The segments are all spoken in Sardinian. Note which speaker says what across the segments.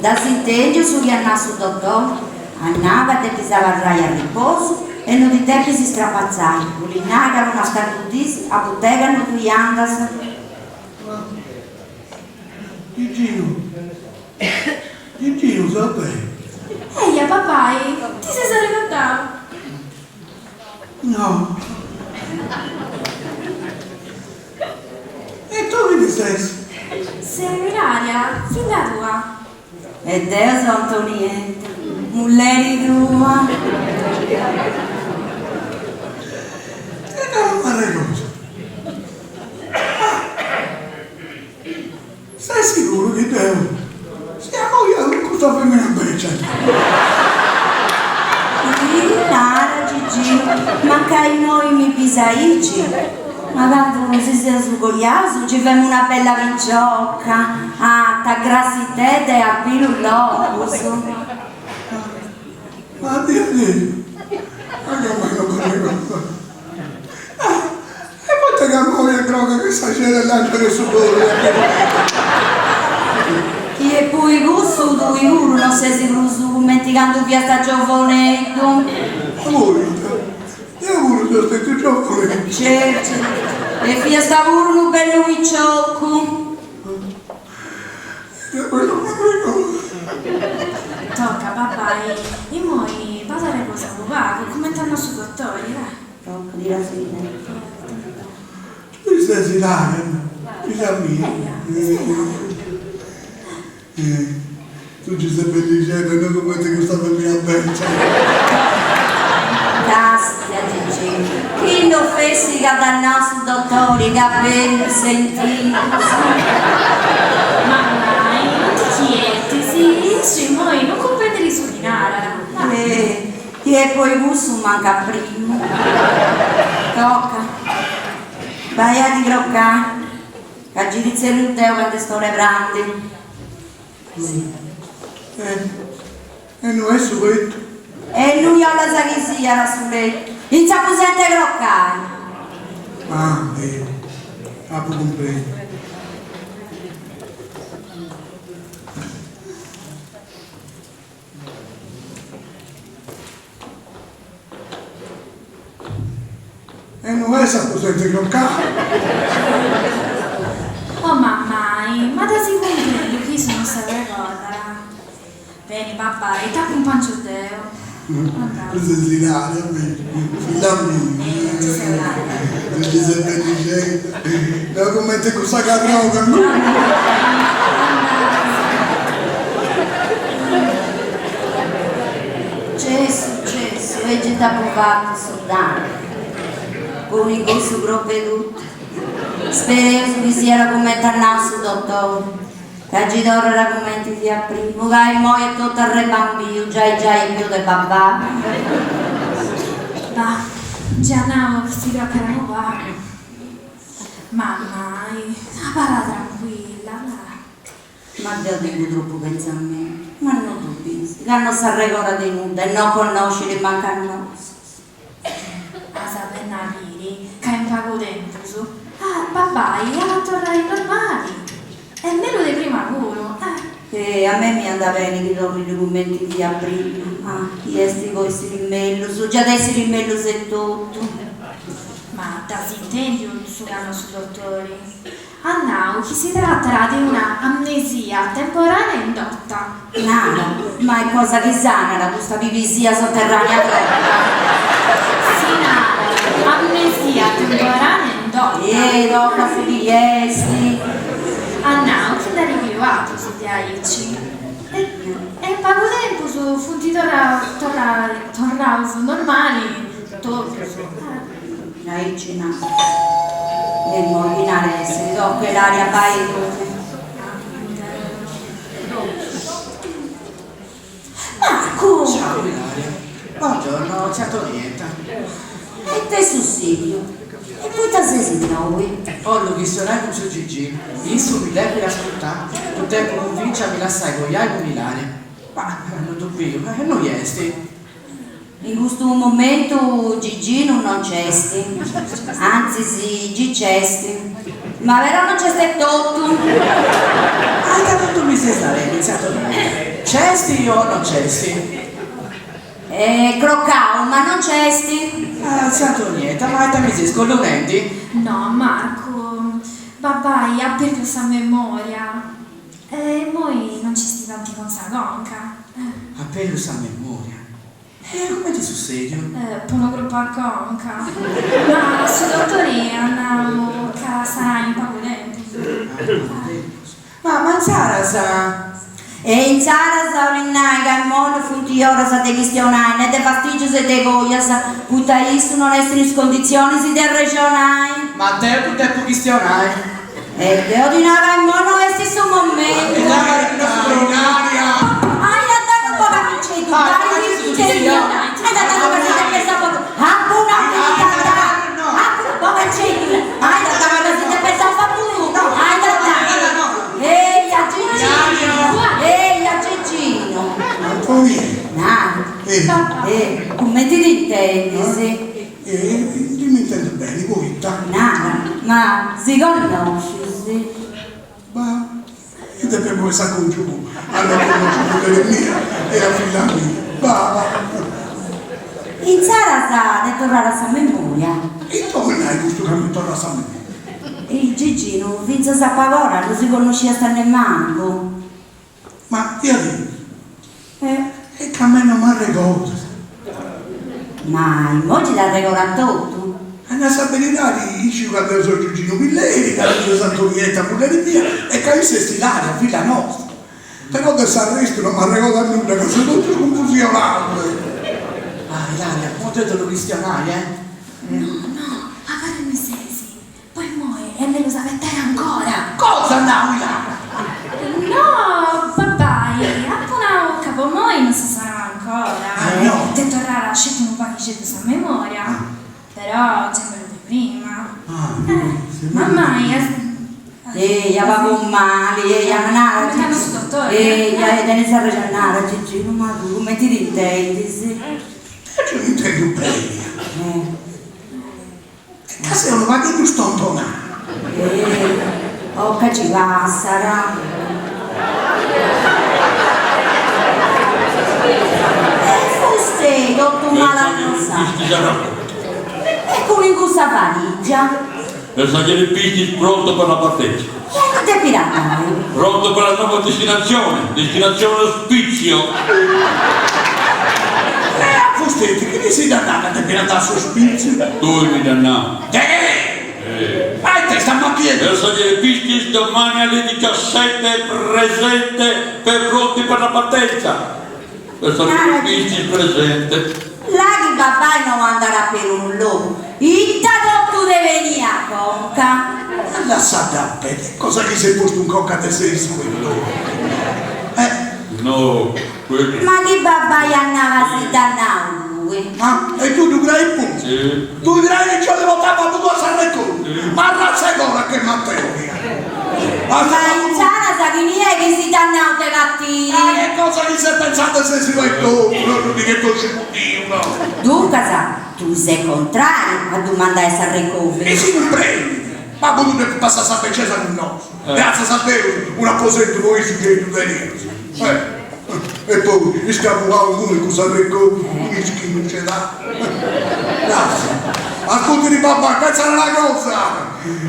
Speaker 1: Dd'as intèndiu su chi at nau su dottori? At nau ca depis abarrai a riposu e no ti depis strapatzai, bolit nai ca po unas cantu dis a butega no ddui andas.
Speaker 2: Giginu, Giginu seu deu.
Speaker 3: Eia papai, ti ses arregordau?
Speaker 2: No. E tu chini ses?
Speaker 3: Seu Ilaria, filla tua.
Speaker 1: E deu seu Antonietta, mulleri tua.
Speaker 2: E no m'arregordu. Ma ses siguru chi deu sia coiau cun custa femina becia?
Speaker 1: Ih, nara Giginu, mancai immoi mi bis aici, ma candu si seus coiaus nci femu una bella picioca, arta, grassitedda e a pilus longus.
Speaker 2: Ma diaderus, agiomai no m'arregordu. E poita ca moi est groga che sa cera 'e l'angelo 'e su coro
Speaker 1: Chi e poi cussu tui puru no ses prus cumenti candu fiast giovoneddu.
Speaker 2: Ma poita? Deu puru seu stetiu giovoneddu.
Speaker 1: Certu, e fiast puru unu bellu piciocu.
Speaker 3: Toca babai, immoi bas arreposa unu pagu, cumenti at nau su dotori, dai.
Speaker 1: Toca, tira su dinai.
Speaker 2: Tui ses Ilaria, filla mia. Tu ci ses bellixedda, no cumenti custa femina becia.
Speaker 1: Castia Giginu, chi no fessit ca t'at nau su dotori ca bellus sentidus.
Speaker 3: Mammai, non ti chietis, issu immoi non cumprendit su chi narat.
Speaker 1: Eh, chi e poi cussu mancat primu. Toca, bai a ti crocai, ca gei ti zerriu deu candu est ora 'e prandi.
Speaker 2: E no est su letu?
Speaker 1: E innui 'olis chi siat su letu? In s'aposent' 'e crocai.
Speaker 2: Ah, beni, apu cumprendiu. E no est s'aposent' 'e crocai.
Speaker 3: Oh mammai, ma dd'as cumprendiu chi issu non s'arregordat? Beni babbai, t'acumpàngiu deu.
Speaker 2: Tu ses Ilaria, filla mia. Tu ci ses bellixedda, no cumenti cussa carroga.
Speaker 1: Cessu, cessu, e gei t'apu fatu su dannu. Cun i cussu cropedutu. Spereus chi siat cumenti at nau su dotori, ca gei torrat cumenti fiat primu, ca immoi est totu arrebambiu, giai giai est peus de babbai.
Speaker 3: Bah, gei at nau chi si crocat unu pagu. Mammai, abarra tranquilla, dai.
Speaker 1: Ma deu tengu tropu pentzamentu, ma no ddu bis, ca no s'arregordat de nudda e no connoscit mancu a nosu.
Speaker 3: As a benni a biri ca in pagu tempus babbai at a torrai normali e mellus de prima puru, eh!
Speaker 1: E a mei mi andat beni chi torrit cumenti fiat prima, ah, chi est po essiri mellus, giai at essiri mellus etotu.
Speaker 3: Ma dd'as intendiu su chi at nau su dotori? At nau chi si tratat de una amnesia temporanea indotta.
Speaker 1: Nara, ma est cosa chi sanat custa pibisia sotterranea groga?
Speaker 3: Si narat amnesia temporanea indotta.
Speaker 1: E toca su chi est.
Speaker 3: At nau chi nd'at biu atrus de aici e in pagu tempus funt torraus normali totus.
Speaker 1: Aici narat. E immoi chi narat essiri, toca Ilaria bai tui. Marcu!
Speaker 4: Ciao Ilaria. Buongiorno, tzia Antonietta.
Speaker 1: E it'est sussediu? E poita ses innoi?
Speaker 4: 'Ollu chistionai cun tziu Giginu. Issu mi depit ascurtai. Ddu depu cunvinci a mi lassai coiai cun Ilaria. Ma no ddu biu, innui est?
Speaker 1: In custu momentu Giginu non nc'est, antzis gi nc'est, ma però non nc'est etotu.
Speaker 4: Ma ita totu mi ses narendi, tzia Antonietta? Nc'esti o no nc'esti?
Speaker 1: E crocau, ma no nc'esti?
Speaker 4: Ah, tzia Antonietta, ma ita mi ses collonendi?
Speaker 3: No, Marcu, babbai at perdiu sa memoria e immoi no nc'esti tanti cun sa conca.
Speaker 4: At perdiu sa memoria? E cumenti est sussediu?
Speaker 3: Po unu crupu a conca. Ma su dotori at nau ca at sanai in pagu tempus.
Speaker 4: Ah, in pagu tempus. Ma ma insaras?
Speaker 1: E insaras 'olit nai ca immoi no funt oras de chistionai ne de fastigius e de cojas, poita issu non est in is conditzionis de arrexonai.
Speaker 4: Ma deu ddu depu chistionai.
Speaker 1: E deu ti nau ca immoi no est su momentu. Ai a dai unu paghiceddu, ai da dai unu paghiceddu, apu nau chi ti dda dai, apu nau, paghiceddu, ai da dai ca si nd'est pesau babbu tuu, ai da dai. Eia Gigino, eia Gigino. Nau, e cumenti t'intendis?
Speaker 2: E deu m'intendu beni, poita?
Speaker 1: Nara, ma si connoscis?
Speaker 2: Ma ita depemu essi a congiumu a no connosci mulleri mia e a filla mia, va va.
Speaker 1: Insaras t'est torrada sa memoria?
Speaker 2: Ita 'olit nai custu ca m'est torrada sa memoria?
Speaker 1: E Giginu fintzas a pag'ora no si connosciast nemmancu.
Speaker 2: Ma diaderus? E ca a mei no m'arregodat.
Speaker 1: Ma immoi ti dd'arregodat totu?
Speaker 2: A nai sa beridadi isciu ca deu seu Giginu Pilleri, ca custa est Antonietta mulleri mia e ca issa est Ilaria, filla nostra. Però de s'arrestu no m'arregodat nudda ca seu totu scunfusionau deu.
Speaker 4: Ah Ilaria, po deu ddu chistionai, eh?
Speaker 3: No, no, abarra innui ses, Po immoi est mellus abetai ancora.
Speaker 2: Cosa as nau Ilaria?
Speaker 3: No, babbai, apu nau ca po immoi no s'est sanau ancora.
Speaker 2: Ah no?
Speaker 3: Dd'est torrada sceti unu paghixeddu sa memoria, però giai mellus de prima.
Speaker 2: Ah,
Speaker 3: Mammai est.
Speaker 1: Eia, pagu mali, eia, ma nara.
Speaker 3: Cumenti at nau su dotori.
Speaker 1: Eia, e tenis arrexoni, nara Giginu, ma tui cumenti t'intendis?
Speaker 2: Deu m'intendu beni. Ca seu unu pagheddu stontonau.
Speaker 1: Eh, oh ca ci passat. E fustei totu mal'annossau. E cun in cussa valigia.
Speaker 5: Bersaglieri Pistis pronto per la partenza.
Speaker 1: E non depit andai.
Speaker 5: Pronto per la nuova destinazione, destinazione ospizio.
Speaker 2: E a fusteti, chini si dd'at nau ca depit andai a s'ospitziu?
Speaker 5: Tui mi dd'as nau.
Speaker 2: Deu? Ma ita est ammacchiendu?
Speaker 5: Bersaglieri Pistis domani alle 17 presente per pronti per la partenza. Bersaglieri Pistis presente.
Speaker 1: Là chi babbai no andat a perunu logu, ita totu ti benit a conca?
Speaker 2: Lassadda perdi, cosa chi s'est postu in conca de sei su dottori. Eh.
Speaker 5: No, quellu.
Speaker 1: Ma chi babbai at nau ca si dd'at nau tui?
Speaker 2: Ah, e tui ddu creis puru?
Speaker 5: Si.
Speaker 2: Tui creis chi nci 'olit portai babbu tuu a s'arrecoviru? Ma arratza 'e cora che materia!
Speaker 1: Ma insaras chini est chi si dd'at nau de partiri?
Speaker 2: Ma che cosa chi ses pentzande de si fai totu, no ddu chi totu scimundiu, no!
Speaker 1: Duncas, tui ses contrariu a ddu mandai a s'arrecoviru?
Speaker 2: E si cumprendit! Babbu tuu depit passai sa becesa cun nosu, gratzias a Deus un'aposentu po issu gei ddu teneus. E poi iscavuau inguni cun s'arrecoviru, mischinu nci dat. Lassa. Ascurtiri babbai, pensa a una cosa,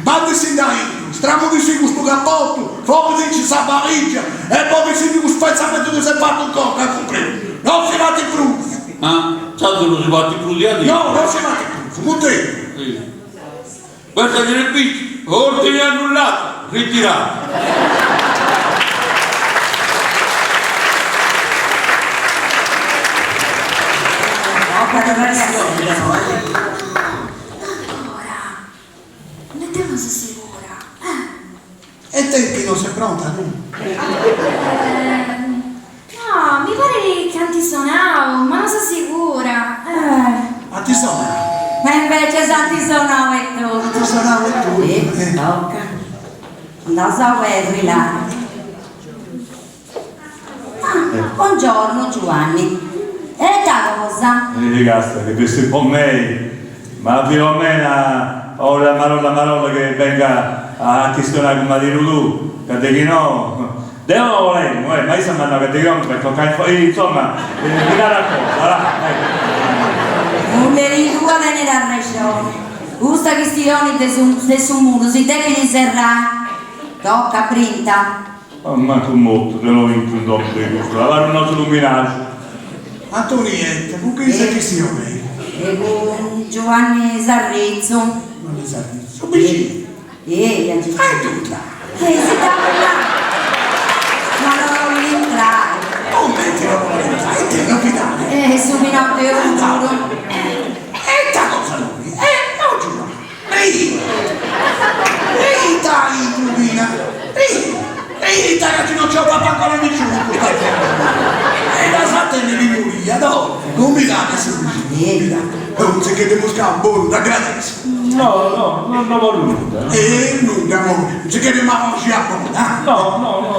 Speaker 2: bandisindi a intru, stramudisì custu capotu, frobidinci sa valigia e bobisindi custu pensamentu chi s'est fatu in conca, as cumpresu? No si fatit prus!
Speaker 5: Ah, intzandus no si fatit prus diaderus?
Speaker 2: No, no si fatit prus, cuntentu?
Speaker 5: Si. Bersaglieri Pistis, ordine annullato, ritirato.
Speaker 3: No, no ancora. Ne deu no seu segura.
Speaker 2: Eh. E te chi no ses pronta tu?
Speaker 3: No, mi parit chi ant sonau, ma no seu sigura.
Speaker 2: Eh. Ant sonau?
Speaker 1: Ma invecias ant sonau e totu.
Speaker 2: Ant sonau e totu.
Speaker 1: Eh, toca. Andaus a oberri, là. Ah, buongiorno Giuanni. E ita cosa?
Speaker 6: Eh, casta, che vesti po mei, ma Filomena 'olit amarolla amarolla che benga a chistionai cun maridu tuu, ca de chi no. Deo no bolemu, eh, ma issa m'at nau ca de chilometru fait tocai in foras, insomma, mi narat cosa, là, ecco.
Speaker 1: Mulleri tua tenit arrexoni. Custa chistioni de su de su muru si depit serrai. Toca, brinta.
Speaker 6: Ma mancu mortu, deo no intru in domu de cussu, abarru nosu luminaxu.
Speaker 2: Antonietta, cun chini ses chistionendi?
Speaker 1: E cun Giuanni Sarritzu.
Speaker 2: Giuanni Sarritzu, su bixinu?
Speaker 1: Eia, Gigi.
Speaker 2: E tutta!
Speaker 1: E si dd'apu nau! Ma no bolit intrai.
Speaker 2: Cumenti no bolit intrai? It'est novidadi?
Speaker 1: E su chi nau deu puru.
Speaker 2: E ita cosa no bi? E no Giuanni, Rita! Rita intru fina! Rita! Rita ca ci no nci 'ogat ancora nisciunu in custa domu! E lassa tenni timoria, no! Cumbidadi su bixinu, cumbidadi. Unu tzicheddu 'e muscau, bonu, t'agradessi.
Speaker 6: No, no, no no bollu nudda.
Speaker 2: E nudda, no, unu tzicheddu 'e malvasia bona.
Speaker 6: No, no, no, no,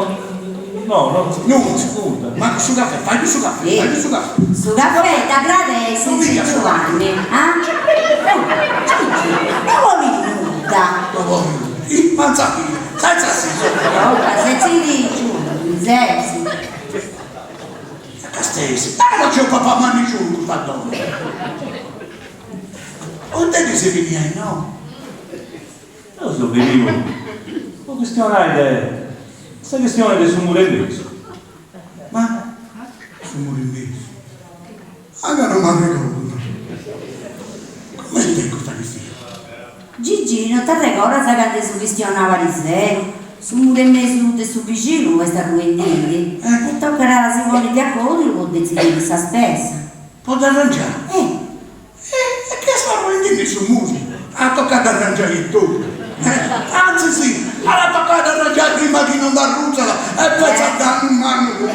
Speaker 6: no.
Speaker 2: Nudda.
Speaker 6: Nudda.
Speaker 2: Mancu su cafè, fai su cafè, fai su cafè.
Speaker 1: Su cafè t'agradessi, tziu Giuanni, ah? Gigi, no bolit nudda.
Speaker 2: No bolit nudda. Ih, mantzapia, senza si.
Speaker 1: Toca, setzidì, Giuanni, setzi.
Speaker 2: Castesi, ma non c'è papà ma nessuno custa domu. Und'est chi ses benia innoi?
Speaker 6: Deu seu beniu po chistionai de sa chistioni de su muru 'e mesu.
Speaker 2: Ma su muru 'e mesu? Ah ca non m'arregordu. Comenti est custa chistioni?
Speaker 1: Gigi, no t'arregordas ca nd'eus chistionau ariseru? Su muru 'e mesu de su bixinu est arruendindi e tocat a si ponni de acòrdiu po detzidiri sa spesa.
Speaker 2: Po dd'arrangiai?
Speaker 1: Eh.
Speaker 2: E chi est arruendindi su muru, at a tocai a dd'arrangiai etotu. Antzis, at a tocai a dd'arrangiai prima chi non nd'arruzat e fetzat dannu mannu puru.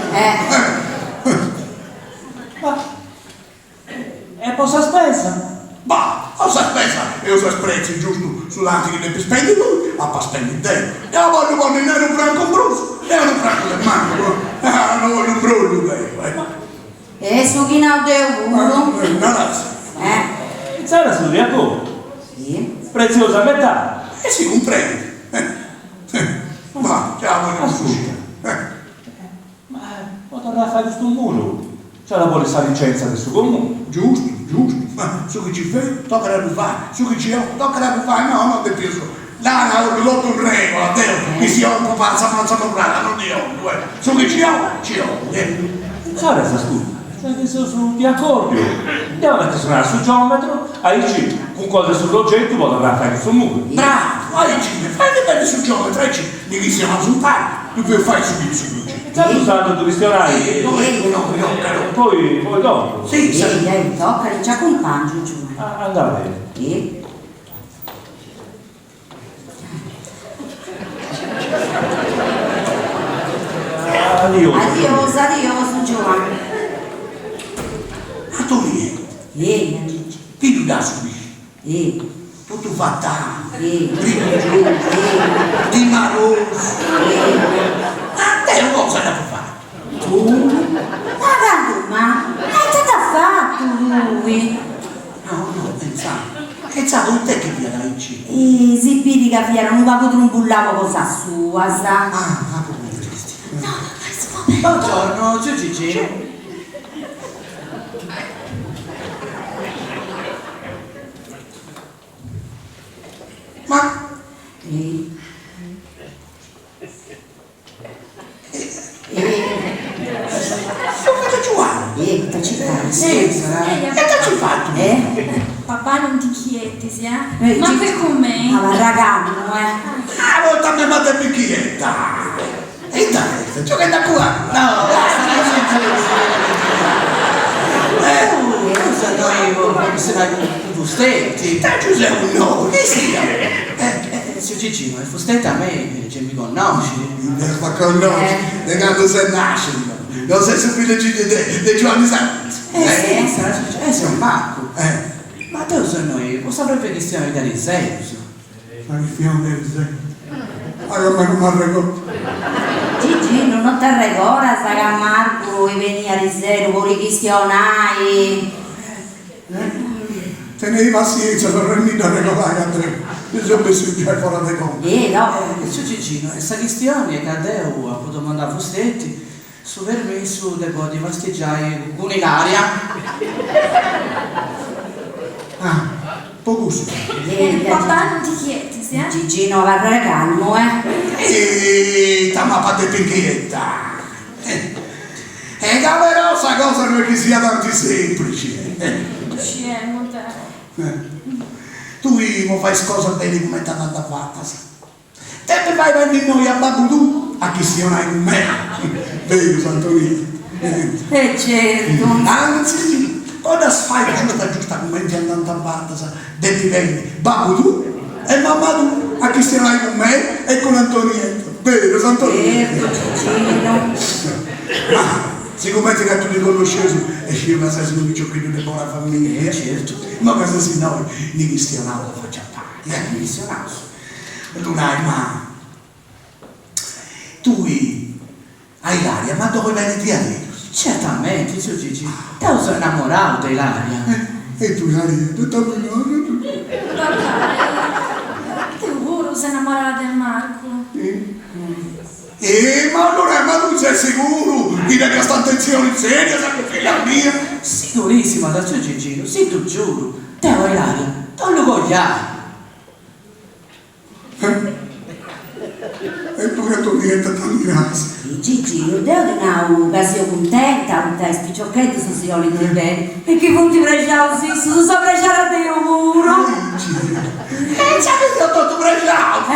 Speaker 6: Ma e po sa spesa?
Speaker 2: Bah, po sa spesa eus a spretzi giustu su tanti chi depit spendi tui, ap'a spendi deu. Deu bollu ponni ne unu francu in prus ne unu francu de mancu, no bollu imbrollu deu.
Speaker 1: E su chi nau deu puru.
Speaker 2: Naras.
Speaker 1: Eh.
Speaker 6: Insaras seus de acordu.
Speaker 1: Si.
Speaker 6: Pretzeus a metadi.
Speaker 2: E si cumprendit. Ma, già ponimus uscì.
Speaker 6: Ma po torrai a fai custu muru nci at a bolli sa licentza de su comunu.
Speaker 2: Giustu, giustu. Ma su chi ci fait tocat a ddu fai, su chi ci 'olit tocat a ddu fai, no, no depius nai 'ollu totu in regola, deu chistionu po fatza fatza torrada, no ndi 'ollu, eh. Su chi ci 'olit, ci 'olit, eh.
Speaker 6: Insaras ascurta, giai chi seus de acordiu, andeus a chistionai a su giometru, aici cuncordat su progetu po torrai a fai custu muru.
Speaker 2: Bravu, aici, faindi benni su giometru, aici ndi chistionaus impari, ddu feus fai su su progetu.
Speaker 6: Intzandus andu a ddu chistionai. Poi poi torru.
Speaker 2: Si,
Speaker 1: si. Tocat, nci acumpangiu Giuanni.
Speaker 6: Andat beni.
Speaker 1: Si.
Speaker 6: Adiosu.
Speaker 1: Adiosu, adiosu Giuanni.
Speaker 2: Antonieddu.
Speaker 1: Eia Gigi.
Speaker 2: Bidu dd'as su bixinu.
Speaker 1: Eia.
Speaker 2: Totu fatau.
Speaker 1: Eia.
Speaker 2: Brigongiosu.
Speaker 1: Eia.
Speaker 2: Timorosu.
Speaker 1: Eia.
Speaker 2: Ma deu cosa dd'apu fatu?
Speaker 1: Tui? Ma candu mai? Ma ita t'at fatu tui?
Speaker 2: No, no, pentzau. E intzandus poita chi fiat aici?
Speaker 1: E si biri ca fiat unu pagu trumbullau po cosas suas.
Speaker 2: Ah, apu cumprestu.
Speaker 3: No, no, est su momentu.
Speaker 4: Bongiorno, tziu Gigi.
Speaker 2: Ma.
Speaker 1: E.
Speaker 2: Su fizu Giuanni.
Speaker 1: E ita ci fais?
Speaker 2: Ita ci fatu?
Speaker 3: Papà non ti inchietis, eh? Ma qui cun mei.
Speaker 1: Abarra calmu, eh?
Speaker 2: Ah, poita mi m'at depi inchietai. Ita est? Gioghendi a cua? No, basta, non si
Speaker 4: Scusa, noi po chistionai cun fusteti.
Speaker 2: Ita ci seu innoi? Chi sia?
Speaker 4: Tziu Gigino, e fusteti a mei gei mi connoscit.
Speaker 2: Mi fa connosci, de candu ses nasciu, no ses su fillu de de Giuanni Sarritzu.
Speaker 4: Eh si, e seu Marcu. Ma deu seu innoi po sa propria chistioni de ariseus.
Speaker 2: Sa chistioni de ariseus? Ma como non m'arregordu.
Speaker 1: Gigino, no t'arregordas ca Marcu est beniu ariseru po ti chistionai?
Speaker 2: Tenei passienza, torrendiddu a arregodai a deu. Mi seu bessiu giai fora de conca.
Speaker 1: Eh, no.
Speaker 4: Tziu Gigino, e sa chistioni est ca deu apu domandau a Fusteti su permissu de podi fastigiai cun Ilaria.
Speaker 2: Ah, po cussu.
Speaker 3: Papà non ti chietis, eh?
Speaker 1: Gigino, abarra calmu, eh.
Speaker 2: Ita m'apu a depi inchietai. E ca però sa cosa no est chi siat tanti semplici.
Speaker 3: Ddu sciemu deu.
Speaker 2: Tui po fai is cosas beni cumenti andant fatas, depis fai benni innoi a babbu tuu a chistionai cun mei, berus Antonina?
Speaker 1: E certu.
Speaker 2: Antzis, po ddas fai giusta giusta cumenti andant fatas, depit benni babbu tuu e mamma tua a chistionai cun mei e cun Antonietta, berus Antonina?
Speaker 1: Certu Gigino.
Speaker 2: Ma sigumenti ca ti connosceus e sciu ca ses unu piciocheddu de bona familia,
Speaker 4: E certu.
Speaker 2: Imoi ca ses innoi ndi chistionaus a faci a pari, eh.
Speaker 4: Ndi chistionaus.
Speaker 2: Ddu nai, ma tui A Ilaria, ma dda bolis beni diaderus?
Speaker 4: Certamente, tziu Gigi, deu seu innamorau de Ilaria.
Speaker 2: E tui Ilaria, de ita ti naras?
Speaker 3: Babbai, deu puru seu innamorada de Marcu.
Speaker 2: E ma allora, ma tui ses siguru chi tengas intenzionis serias cun filla mia?
Speaker 4: Sigurissima, tziu Giginu, si ddu giuru, deu a Ilaria dd'ollu coiai.
Speaker 2: E tui Antonietta ita ndi nas?
Speaker 1: Giginu, deu ti nau ca seu cuntenta poita is piciocheddus si 'olint beni e chi funt prexaus issus, seu prexada deu puru.
Speaker 2: Aici, e già chi seu totu prexau, e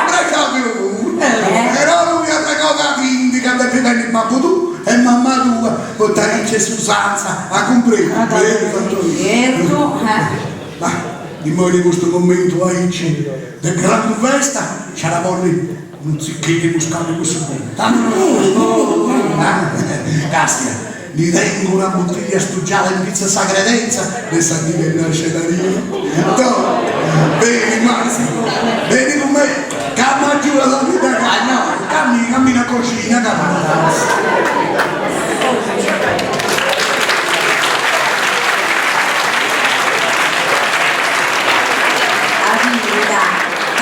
Speaker 2: prexau deu puru, però tui arregodatindi ca depit benni babbu tuu e mamma tua, poita aici est s'usanza, as cumpresu, berus Antonina?
Speaker 1: Certu.
Speaker 2: Ma immoi in custu momentu aici de grandu festa nci at a bolli unu tzicheddu 'e muscau de cussu bonu, Castia, ndi tengu una buttiglia stugiada in pitzu 'e sa credenza de sa dì chi est nascia Ilaria. Toh, beni Massimo, beni cun mei, ca m'agiudas a ndi dda Cammina, cammina a coxina, cammina.
Speaker 1: A vida,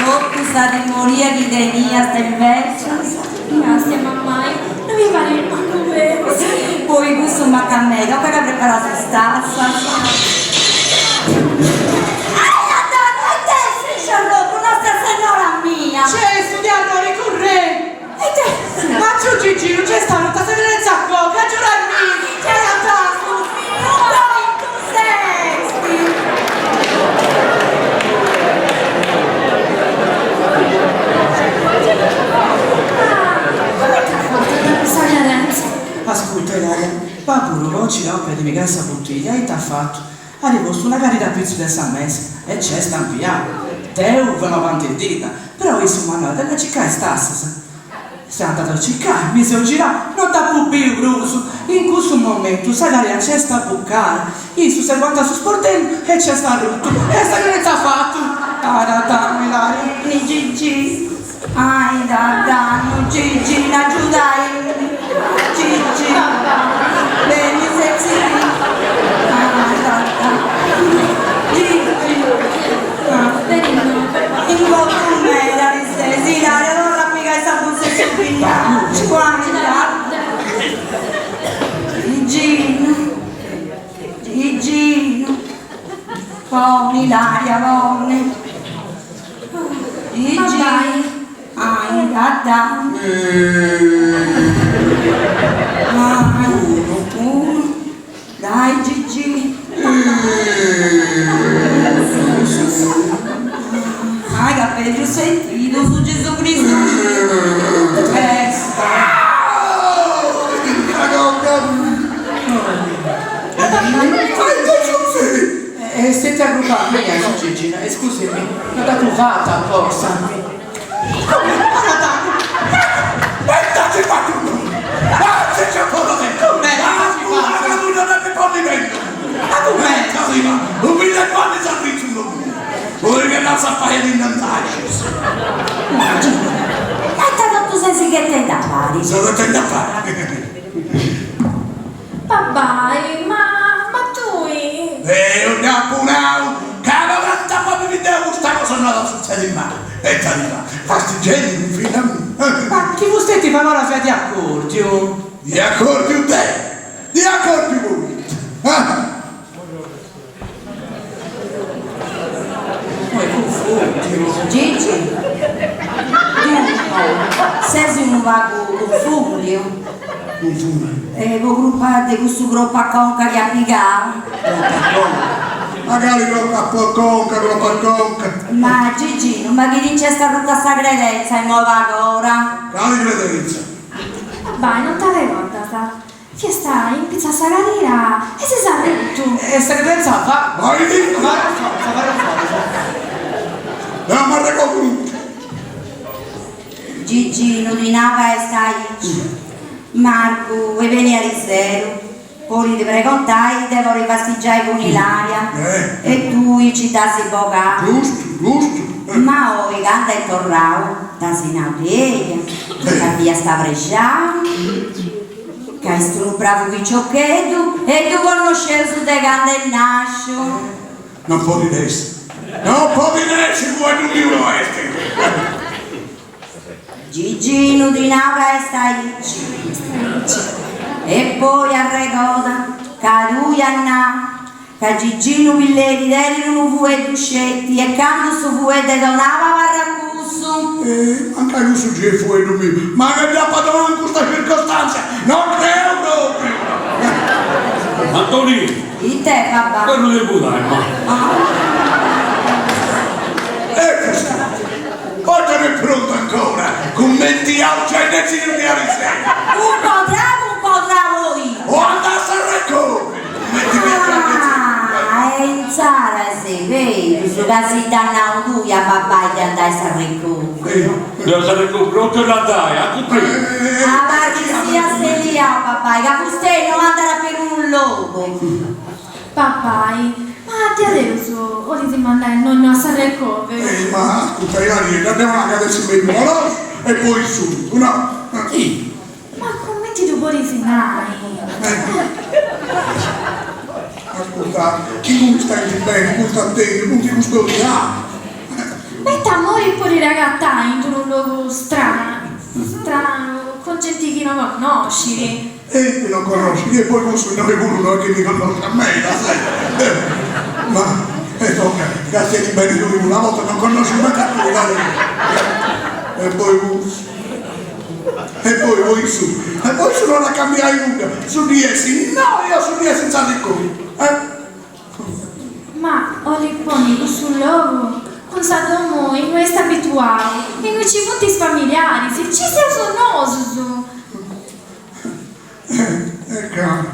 Speaker 1: totu sa timoria chi teniast invecias.
Speaker 3: Gràtzias mammai, no mi parit mancu berus.
Speaker 1: Poi cussu mancat meda, tocat a preparai is tassas. Ai Antonio, ita est sciorrocu, Nostra Sennora mia!
Speaker 4: Nc'est su diarrori, currei! Ma tziu Giginu nc'est arruta sa credenza a conca, agiuramì! Ascurta Ilaria, babbu tuu po nci lompi a ddi pigai sa buttiglia ita at fatu? At postu una cadira a pitzu de sa mesa e nc'est stampiau. Deu femu avantendidda, però issu m'at nau de andai a circai is tassas. Seu andadu a circai, mi seu girau, no dd'apu biu prus. In cussu momentu sa cadira nc'est abucada, issu s'est aguantau su sportellu e nc'est arrutu e sa credenza fatu. Adatami Ilaria.
Speaker 1: Gigi, Ai dannu Gigina agiudaimi Gigi beni sezzi Gigi in gotu meda ti ses Ilaria torra a pigai sa bussa 'e su binu guarda Giginu Giginu poni Ilaria poni Gigi, ai da Unu, dai Gigi, ai ca perdiu sentidu su Gesù Cristu Festa.
Speaker 4: Est stetia crupa mia, tziu Gigino, e scusimi, no dd'apu fata aposta.
Speaker 1: E ita totu ses ghetendi a pari?
Speaker 3: Babbai, ma ma tui.
Speaker 2: Deu dd'apu nau ca no dd'ant a fai bivi deu custa cosa. torrada a sutzediri mai. E ita ti fai, fastigiendi cun filla mia.
Speaker 4: Ma chi fusteti pagora fiat di acordiu.
Speaker 2: Di acordiu deu, di acordiu poita.
Speaker 4: Oi cunfundiu.
Speaker 1: Gigi, tu ses unu pagu cunfundiu.
Speaker 2: Cunfundiu.
Speaker 1: E po crupa de cussu cropu a conca chi as pigau.
Speaker 2: Cropu a conca? Ma cali cropu a conca, cropu a conca?
Speaker 1: Ma Giginu, ma chi ti nc'est arruta sa credenza immobagora?
Speaker 2: Cali credenza?
Speaker 3: Babbai, non t'arregordas? Fiasta in pitzu a sa cadira e ses arrutu.
Speaker 4: E sa credenza va.
Speaker 2: Vai di.
Speaker 4: Va a forza, va a forza.
Speaker 2: Non m'arregordu nudda.
Speaker 1: Giginu, ti nau ca est aici. Marcu, est beniu ariseru, bolit pregontai de podi fastigiai cun Ilaria e tui nci dd'asi bogau.
Speaker 2: Giustu, giustu.
Speaker 1: Ma oi candu est torrau dd'asi nau de eia, ca fiasta prexau. Ca est unu bravu piciocheddu e ddu connosceus de candu est nàsciu.
Speaker 2: Non podit essi, non podit essi, fueddu miu no est.
Speaker 1: Giginu ti nau ca est aici. E poi arregoda ca tui as nau ca Giginu Pilleri tenit unu fueddu sceti e candu su fueddu est donau abarrat cussu.
Speaker 2: E mancai cussu gei est fueddu miu, ma che dd'apa donau in custa circostanzia no creu propriu!
Speaker 5: Antoni!
Speaker 1: Ite babà?
Speaker 5: Ferru de budai ma.
Speaker 2: E custu poita no est prontu ancora, cumenti aus giai detzidiu de ariseru.
Speaker 1: Cuncodrau, cuncodrau oi!
Speaker 2: O andai a s'arrecoveru!
Speaker 1: Ah, e insaras est berus ca si dd'as nau tui a babbai de andai a s'arrecoveru.
Speaker 5: De s'arrecoveru, non cherzo andai, a cumpridu.
Speaker 1: Abarri sia asseliau, babbai, ca fustei no andat a perunu logu.
Speaker 3: Babbai, ma diaderus 'olit mandai a nonnu a s'arrecoveru?
Speaker 2: Eh, ma ascurta, Ilariedda, deu nau ca at essi mellus po nosu e po issu puru, no?
Speaker 5: Chi?
Speaker 3: Ma cumenti ddu podis nai?
Speaker 2: Ascurta, chi non istaint beni, funt atentu, funt custodiaus.
Speaker 3: Ma ita amori podit agatai in unu logu stranu, stranu, cun genti chi no connoscit?
Speaker 2: E chi non connoscit, e poi cussu innoi puru no est chi mi connoscat meda, sai. Ma, e tocca, ca siet beni tui puru, a bortas non connoscit mancu a tui, dai. E poi cussu. E poi po issu, e po issu non at a cambiai nudda, su di essi innoi o su di essi in s'arricoveru, eh?
Speaker 3: Ma 'olit ponni cussu logu cun sa domu innui est abituau, innui ci funt is familiaris, ci seus nosus.
Speaker 2: E ca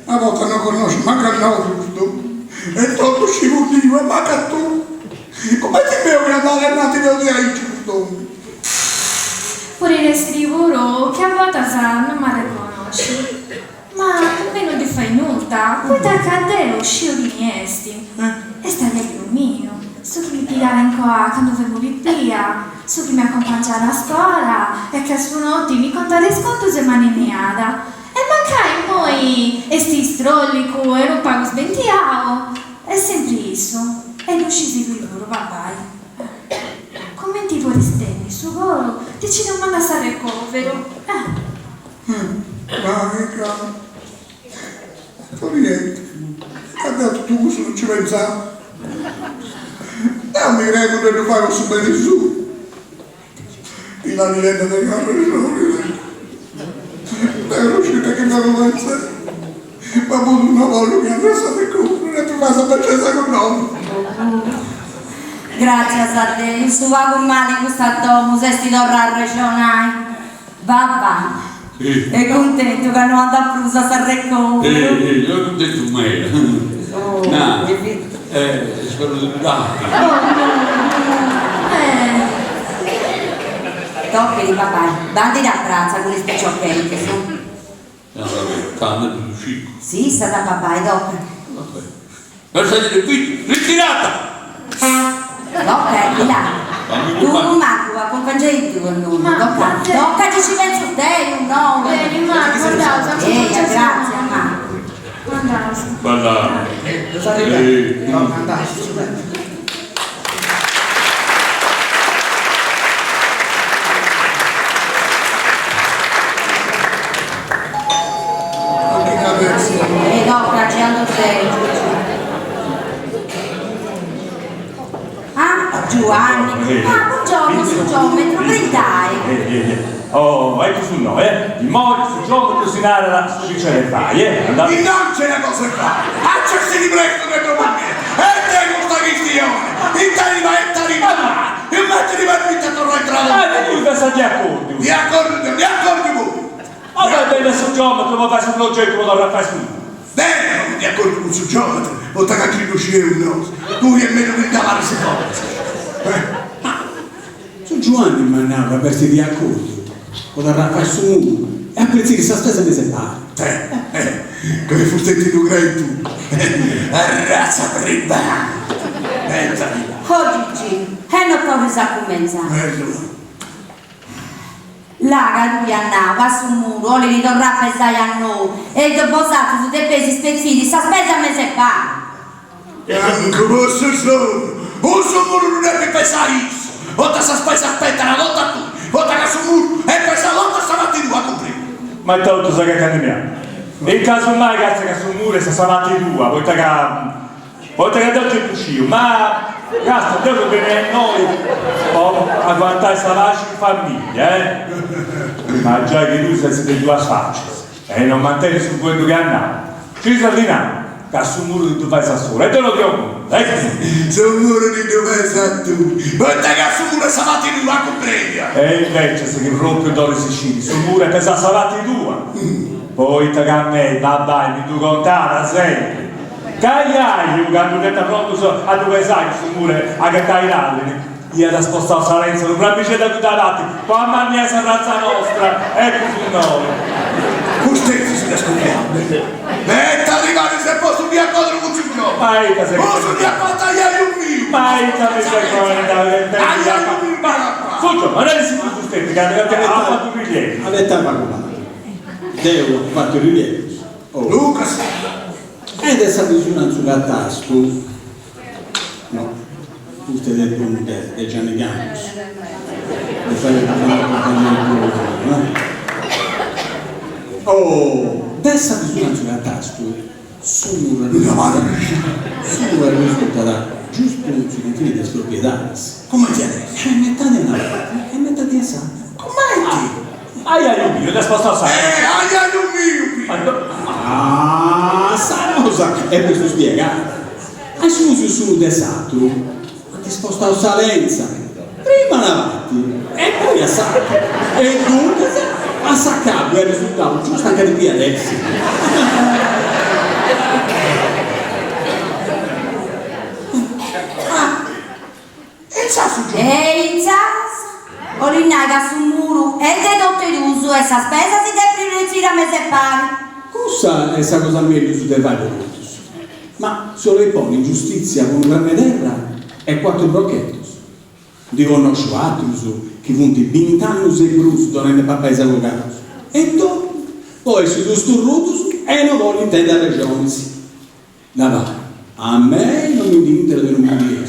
Speaker 2: a bortas non connoscit mancu a nosu custu, e totu scimundiu e mancu a tui. Cumenti deu chi andat ananti deu de aici cust'omini.
Speaker 3: Podit essiri puru chi a bortas non m'arreconoscit, ma po mei non ddi fait nudda, poita ca deu sciu chini est. Est aiaiu miu, su chi mi pigàt in coa candu femu pipia, su chi mi acumpangiàt a scola e chi a su noti mi contàt is contus e m'anninniàt. E mancai immoi est strollicu e unu pagu sbentiau, est sempri issu, e ddu scis tui puru, babbai. Cumenti podis tenni su coru de ci ddu mandai a s'arrecoveru?
Speaker 2: Ma ca Antonieddu, ca deu totu cussu non ci pentzau. Deu mi cremu de ddu fai po su beni suu. Ilariedda tenit arrexoni, deu no sciu ita chi depu pentzai, ma puru no bollu chi andit a s'arrecoveru, depit fai sa becesa cun nosu.
Speaker 1: Gràtzias a Deus, su pagu mali in custa domu s'est torrau a arrexonai. Babà, est cuntentu ca no andat prus a s'arrecoveru.
Speaker 5: Eh, deu cuntentu meda. Na, spero de ddu dai.
Speaker 1: Tochidi babai, bandit a pratza cun is piciocheddus.
Speaker 5: No, va bene, tandu ddu scicu.
Speaker 1: Si, issat babai, toca.
Speaker 5: Va bene. Bersaglieri ufficiu, ritirata!
Speaker 1: Toca, Ila. Tu Marcu, acumpangiai tui a nonnu, toca. Toca chi ci pentzu deu, no.
Speaker 3: Beni, Marcu, andaus,
Speaker 1: Eia, gratzias, Marcu.
Speaker 3: Andaus.
Speaker 5: Bella.
Speaker 4: Deus arribbai. Toca, andaus.
Speaker 1: Giuanni. Ah, buongiorno su giometru, brintai.
Speaker 6: Oh, ecco su noi, eh. Immoi su giometru si narat su chi c'est de fai, eh. Andate.
Speaker 2: Non c'è una cosa da fare! A c'è si ripresto che dopo me! E te questa questione! In arriva e arriva! E metti di permette a tornare in
Speaker 6: Ah, e lui pensa di accordi.
Speaker 2: Di accordo, di accordo voi!
Speaker 6: Ma va bene su giometro, ma fai su progetto, ma dovrà fare su.
Speaker 2: Bene, di accordo con su geometro, o te che ci riuscire un nos. Tu è meglio di lavare si forza. Eh?
Speaker 7: Su Giuanni m'at nau ca b'est di acordiu po torrai a fai su muru e a pretziri sa spesa mesepari.
Speaker 2: Eh, eh, come fu sentito cretu. Razza prima. Pensa di là.
Speaker 1: Oh Gigi, e no torris a cumenzai.
Speaker 2: Bello.
Speaker 1: Là ca tui as nau ca su muru 'olit torrau a pesai a nou e bosatrus depeis spetziri sa spesa mesepari.
Speaker 2: Anche questo sono. O su muru non deve pesare isso. Volta sa spesa aspetta una volta a tu. Volta che su muru e pesa volta stamattina a comprare.
Speaker 6: Ma è tutto sa che canimiamo. In caso mai cazzo che su muro sa savati tua, volta che volta che oggi è uscito, ma cazzo, devo bene noi oh, aguantare sta in famiglia, eh? Ma già che lui si è due facce e non mantiene su quello che ha Ci sardina, che su muro di tu fai sa sola, e te lo dico, eh?
Speaker 2: Su muro di dove pesa tu. Volta che su muro stamattina a comprare.
Speaker 6: E invece se che proprio Dori Sicili, su muro è pesa salati tua. Poi te che a me, babà, mi tu contava sempre. Cagliaio, che hanno detto pronto so, a dove sai su muro a che tai io da spostare Salenzo, non mi da tutta avanti, qua a mangiare sa razza nostra, ecco su noi.
Speaker 2: Costretti si scopriamo. E arrivare se posso di accordo con il gioco.
Speaker 6: Ma ita se
Speaker 2: Posso di accontaiare un mio.
Speaker 6: Ma ita mi sei
Speaker 2: Ai ai un mio.
Speaker 6: Fuggio, ma non è sicuro costretti, che hanno fatto un rilievo.
Speaker 7: Avete calcolato. Deo ha fatto il rilievo. Oh.
Speaker 2: Lucas.
Speaker 7: Ed è stata misura su catasto. No, questo è del buon de, de Gianni Gambus. De fare la no? Oh, dessa misura su catasto. Sura, sura risulta da giusto sui confini delle proprietà.
Speaker 2: Come ti adesso?
Speaker 7: È metà di una parte e metà di essa.
Speaker 2: Come ti?
Speaker 6: Ai ai mio, da spostare
Speaker 2: Eh, ai ai un mio.
Speaker 6: Ma no-
Speaker 7: Ah, sa cosa? È questo spiegato. Hai su su desatto, ha disposto a Salenza, prima davanti e poi a Sacco. E dunque a Saccabu è il risultato giusto anche di qui adesso.
Speaker 2: E sa su gioco.
Speaker 1: E insaras, olinnaga su muru e de totu e sa spesa si depit retzire a mesepari.
Speaker 7: Cussa è sa cosa meglio su de vari rotus. Ma se lo pone in giustizia con un grande terra e quattro brocchettos. Di conosco altri che funti vent'anni e brus donende papà e avvocato. E dopo, poi si dusturrutus e non vuole intendere regioni. Da va, a me non mi dintra di non mi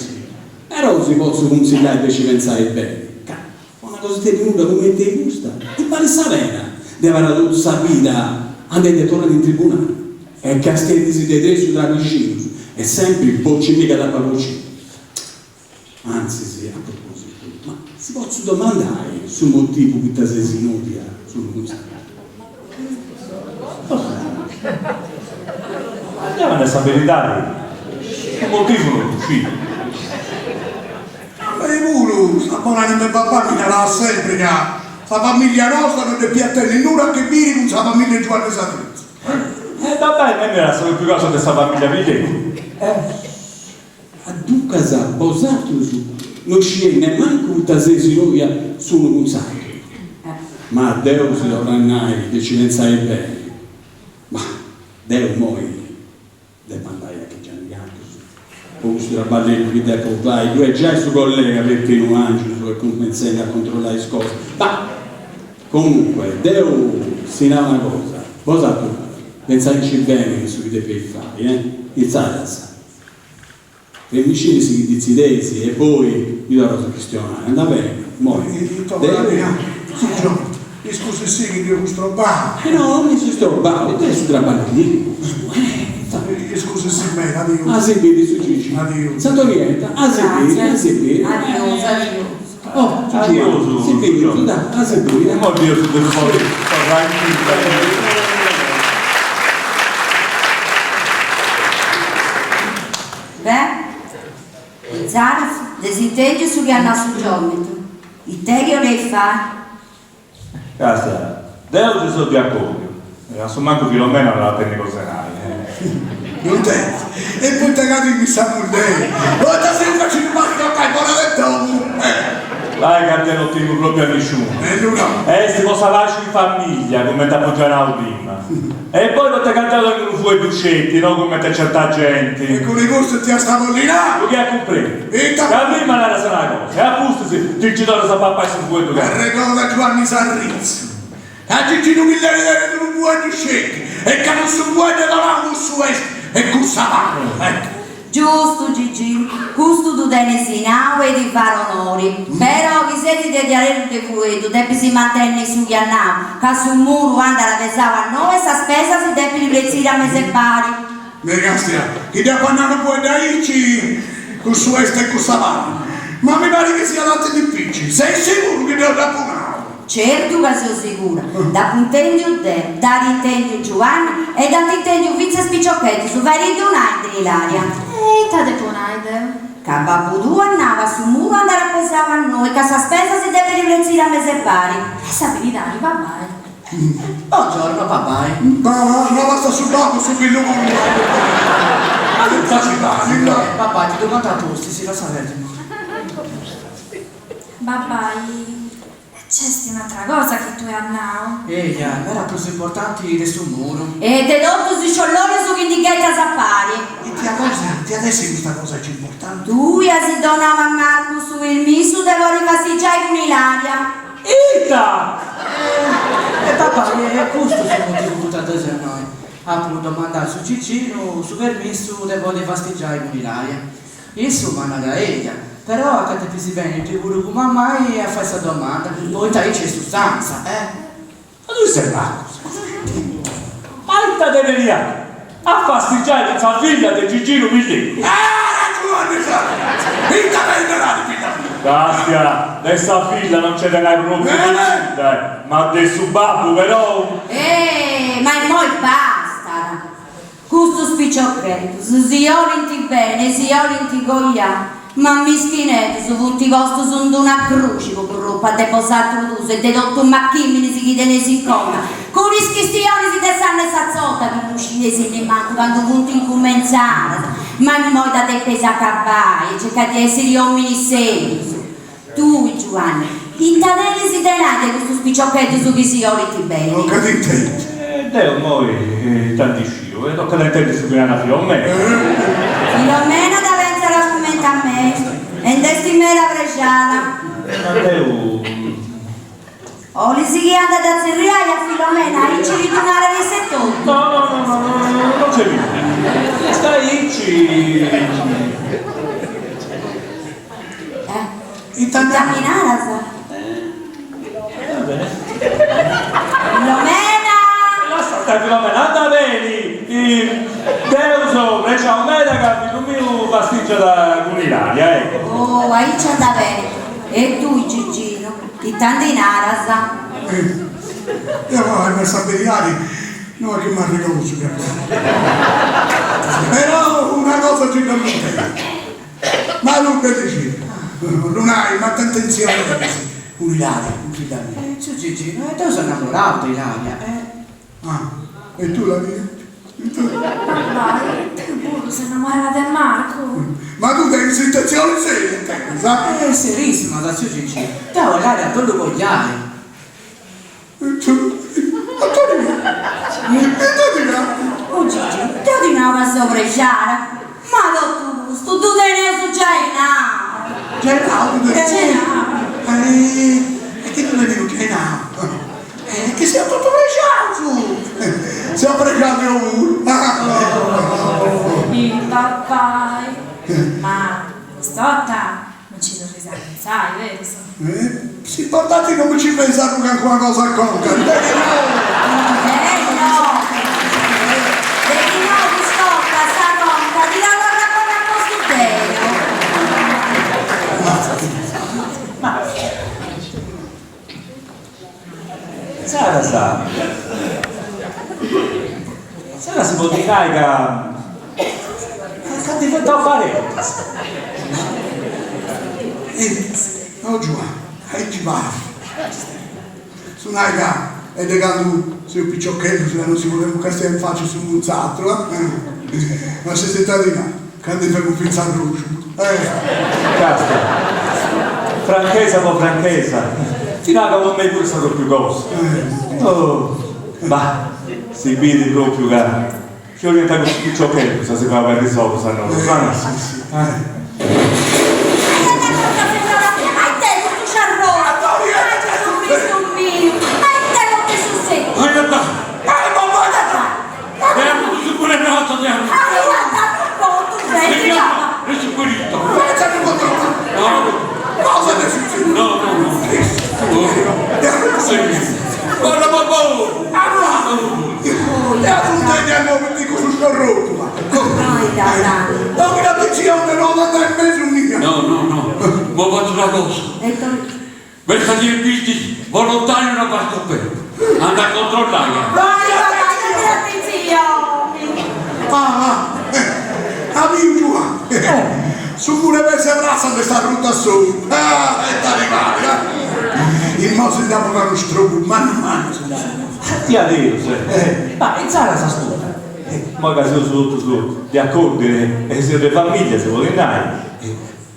Speaker 7: Però si posso consigliare di ci pensare bene. Ca, una cosa ti nulla come ti gusta, ti pare savena, deve avere tutta sa vita, andate e tornate in tribunale. E castelli dei tre su tra vicini, e sempre bocci mica da papocino. Anzi, sì, a proposito, ma si posso domandare sul motivo che ti sei sinutia sul consiglio?
Speaker 6: Andiamo a stabilità. Un motivo non uscito.
Speaker 2: E pure, sta buona che mio papà mi darà sempre che la famiglia nostra non è più a tenere nulla a che dire con la famiglia Giovanni Satrizi.
Speaker 6: Eh vabbè, non era solo più cosa di questa famiglia Viglietto.
Speaker 7: A Ducasa, Bosatus, non ci è neanche tutta sei sinutia sul consiglio. Ma a Deo si dovrà andare che ci pensai bene. Ma Deo moi debba andare a che Gianni Campos. Con questo traballetto che devo fare, lui è già il suo collega Peppino Angelo che compensate a controllare le cose. Ma comunque, Deo si dà una cosa, Bosatus, pensateci bene su che deve fare, eh? Il Saras. Per vicini si decidesi e poi mi dovrò questionare, andà bene, muore.
Speaker 2: Su gioco. Mi scusi sì che io sto
Speaker 7: Eh no, non mi si sto te su traballi.
Speaker 2: Mi scusi. Si meda, adiu.
Speaker 7: A si biri su Gigi.
Speaker 2: Adiu.
Speaker 7: S'Antonietta, a si biri, a si biri.
Speaker 1: Adiosu, adiosu.
Speaker 7: Oh, su Giuanni, si biri, dai, a si biri.
Speaker 6: Imoi bieus de ddu podi torrai in bidda.
Speaker 1: Beh, insaras, dd'eis intendiu su chi at nau su giometru, ite chi 'oleis fai?
Speaker 6: Castia, deu ci seu de acordiu, e a su mancu Filomena no at a tenni cosa 'e nai.
Speaker 2: Non tenit, e poita ca timit sa mulleri, poita si ddu facit mancai fora de domu.
Speaker 6: Lai ca deu no timu propriu a nisciunu. Est po sa paxi in famiglia, cumenti apu giai nau prima. E poi poita ca deu tengu unu fueddu sceti, no cumenti certa genti.
Speaker 2: E cun custu t'iast a bolli nai.
Speaker 6: Su chi at cumprendi.
Speaker 2: Ita?
Speaker 6: Ca prima naras una cosa e a pustis ti nci torras a papai su fueddu ca.
Speaker 2: Arregoda Giuanni Sarritzu, ca Giginu Pilleri tenit unu fueddu sceti e ca cussu fueddu est donau cussu est e cussa pagu.
Speaker 1: Giustu, Giginu, custu ddu tenis nau e ti fait onori. Però chi ses de diaderus de fueddu depis mantenni su chi as nau, ca su muru andat pesau a nou e sa spesa si depit pretziri a mes'e pari.
Speaker 2: Beh, castia, chi dd'apu a nai unu fueddu aici, cussu est e cussa pagu. Ma mi parit chi siat tanti dificili, ses siguru chi deu dd'apu nau?
Speaker 1: Certu ca seu sigura, dd'apu intendiu deu, dd'at intendiu Giuanni e dd'ant intendiu fintzas is piciocheddus, faeriddu nai de Ilaria.
Speaker 3: E ita depu nai deu?
Speaker 1: Ca babbu tuu at nau ca su muru andat pesau a nou e ca sa spesa si depit pretziri a mes'e pari.
Speaker 3: Est sa beridadi, babbai.
Speaker 4: Buongiorno babbai.
Speaker 2: No, no basta su babbu, su fillu puru.
Speaker 6: Ma ita ci fai?
Speaker 4: Babbai ti ddu contu a pustis, lassa perdi.
Speaker 3: Babbai, nc'est un'atra cosa chi tui as nau.
Speaker 4: Eja, meda prus importanti de su muru.
Speaker 1: E de totus is sciollorius chi ndi ghetas a pari.
Speaker 2: Ita cosa tiat essi custa cosa aici importanti?
Speaker 1: Tui as donau a Marcu su pirmissu de podi fastigiai cun Ilaria.
Speaker 6: Ita!
Speaker 4: E babbai, est custu su motivu poita deu seu innoi. Apu domandau a su Giginu su permissu de podi fastigiai cun Ilaria. Issu m'at nau ca eja, però ca depis benni tui puru cun mammai a fai sa domanda, poita aici est usanza, eh.
Speaker 6: Ma tui ses macu? Ma ita teneriat a fastigiai cun sa filla de Giginu Pilleri?
Speaker 2: Ah, Giuanni Sarritzu! Ita t'as narau filla mia?
Speaker 6: Castia, de sa filla non nc'est de nai propriu nudda, ma de su babbu però.
Speaker 1: Eh, ma immoi bastat! Custus piciocheddus si 'olint beni e si 'olint coiai, ma mischineddus funt postus in d'una cruxi po crupa de bosatrus dus e de totu is machiminis chi teneis in conca, cun is chistionis de s'anna 'e s'atzota chi no scieis nimancu candu funt incumentzadas, ma immoi dda depeis acabai e circai di essiri ominis serius. Tui, Giuanni, ita tenis de nai de custus piciocheddus chi si 'olint beni?
Speaker 2: Tocat a intendi.
Speaker 6: E deu immoi ita ndi sciu, e tocat a intendi su chi narat Filomena.
Speaker 1: Filomena dda pentzat cumenti a mei e nd'est meda prexada.
Speaker 6: Ma deu.
Speaker 1: Olis chi ande a dda tzerriai a Filomena aici chi ddu narat issa etotu?
Speaker 6: No, no, no, no, no, no nc'est bisongiu. Est aici.
Speaker 1: Eh, ita mi naras?
Speaker 6: Va bene.
Speaker 1: Filomena!
Speaker 6: Lassa stai Filomena, anda beni! Deu seu prexau meda ca fillu miu fastigiat cun Ilaria, ecco.
Speaker 1: Oh, aici andat beni. E tui Gigino, ita ndi naras?
Speaker 2: Deu a nai sa beridadi no est chi m'arregodu su chi apu nau. Però una cosa ci dda cumprendi. Ma lu benedixi, ddu nai, ma ita intenzioni tenis cun Ilaria, cun filla mia?
Speaker 4: Eh, tziu Gigino, e deu seu innamorau de Ilaria, eh.
Speaker 2: Ah, e tu Larina?
Speaker 3: Babbai, deu puru seu innamorada de Marcu.
Speaker 2: Ma tu tenis intenzioni serias, tenis, ah?
Speaker 4: Eh, serissima, tziu Gigino, deu a Ilaria dd'ollu coiai.
Speaker 1: O Gigi, deu ti nau ca seu prexada, ma totu custu ddu teneus giai nau.
Speaker 2: Giai nau ddu teneus?
Speaker 1: Giai nau.
Speaker 2: E chi ddu teneus giai nau? E chi seus totu prexaus! Seu prexau deu puru.
Speaker 3: Ih babbai, ma cust'orta Non ci torris a pentzai, berus?
Speaker 2: S'importanti non mi ci feis arrui cancuna cosa a conca, de chi no!
Speaker 1: De no! De chi no cust'orta sa conca.
Speaker 6: Insaras, insaras si podit nai ca ca diventaus parentis.
Speaker 2: No Giuanni, aici parit. Su nai ca est de candu seus piciocheddus ca non si podemus castiai in faci s'unu cun s'atru, eh? Ma s'est ita ca ndi femus fintzas arroxu, eh!
Speaker 6: Castia, franchesa po franchesa, ti nau ca po mei puru est sa propriu cosa. Oh, ma si bidi propriu ca Ci 'oliant cussus piciocheddus a si fai oberri is ogus a nosu, ah?
Speaker 2: E a cuntenni a no mi cussu sciorrotu, ma. Dogna attenzione no at andai in mesu mia.
Speaker 5: No, no, no, mo fatzu una cosa. Besta di pistis volontariu no va scoperto. Anda a controllai.
Speaker 2: Ah, amigu Giuanni, su muru 'e mes'e pratza nd'est arrutu a solu. Ah, ita animali, ah. Immoi si nd'at bogau unu strobu mannu mannu si nd'at.
Speaker 6: Diaderus, ma insaras ascurta, moi ca seus totus de acordiu e seus de familia si podit nai,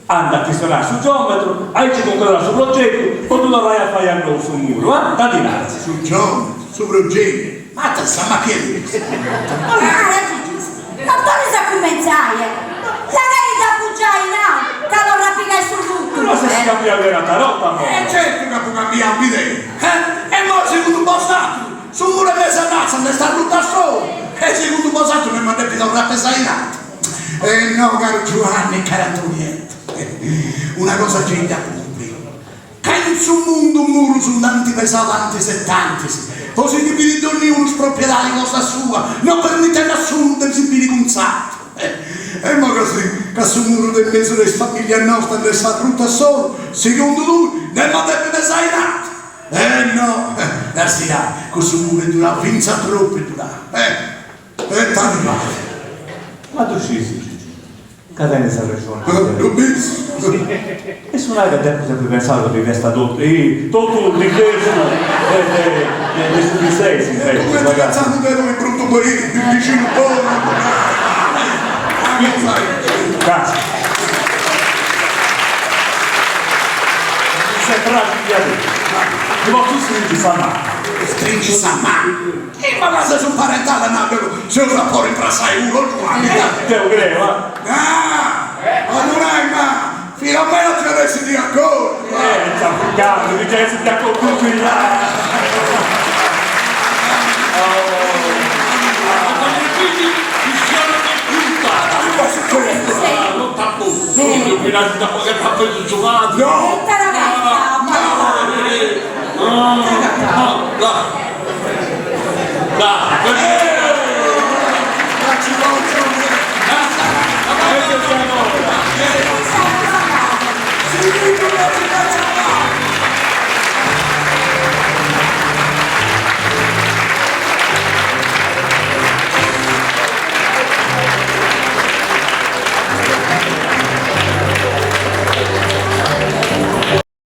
Speaker 6: anda a chistionai a su giometru, aici cuncordat su progetu po ddu torrai a fai a nou su muru, ah, ita ndi naras?
Speaker 2: Su giometru, su progetu, ma ita sa ma chi est?
Speaker 1: Nara Gigi, Non torris a cumentzai, eh! Lagai dd'apu giai nau ca torru a pigai su lutu!
Speaker 6: Però ses cambiau de rota rota mo!
Speaker 2: E certu ca apu cambiau bidei! Eh! E moi segundu bosatrus su muru 'e mes'e pratza nd'est arrutu a solu! E segundu bosatrus no emu a depi torrai a pesai in atru! E no caru Giuanni e cara Antonietta, una cosa gei dd'apu cumpriu, Ca in su mundu murus nd'ant pesau tantis e tantis, po si ndi biri donniunu is propriedadi cosa sua, no permitendi a s'unu de si biri cun s'atru. E mo ca si ca su muru de mesu de is familias nostras nd'est arrutu a solu, segundu tui, nd'emu a depi pesai un atru? Eh no, lassidai, cussu muru est durau fintzas tropu est durau. Eh, e t'arribat.
Speaker 6: Ma ddu scis, Gigi, Ca tenis arrexoni.
Speaker 2: Ddu bis?
Speaker 6: E su nai ca dd'apu sempri pensau ca ti fiasta totu totu diversu de de de su chi ses invecias.
Speaker 2: Cumenti pentzandu de tui bruttu bixinu bonu.
Speaker 6: Grazie. Mi seu praxiu diaderus. Ti potzu stringi sa manu.
Speaker 2: Stringi sa manu. E ma ca ses imparentadu a nau seus a podi imprassai unu o Giuanni
Speaker 6: Deu creu ah.
Speaker 2: Ah! A ddu nai ma Filomena nci at essi di acordu
Speaker 6: ah! Eh nci apu cantu nci at essi di acordu filla!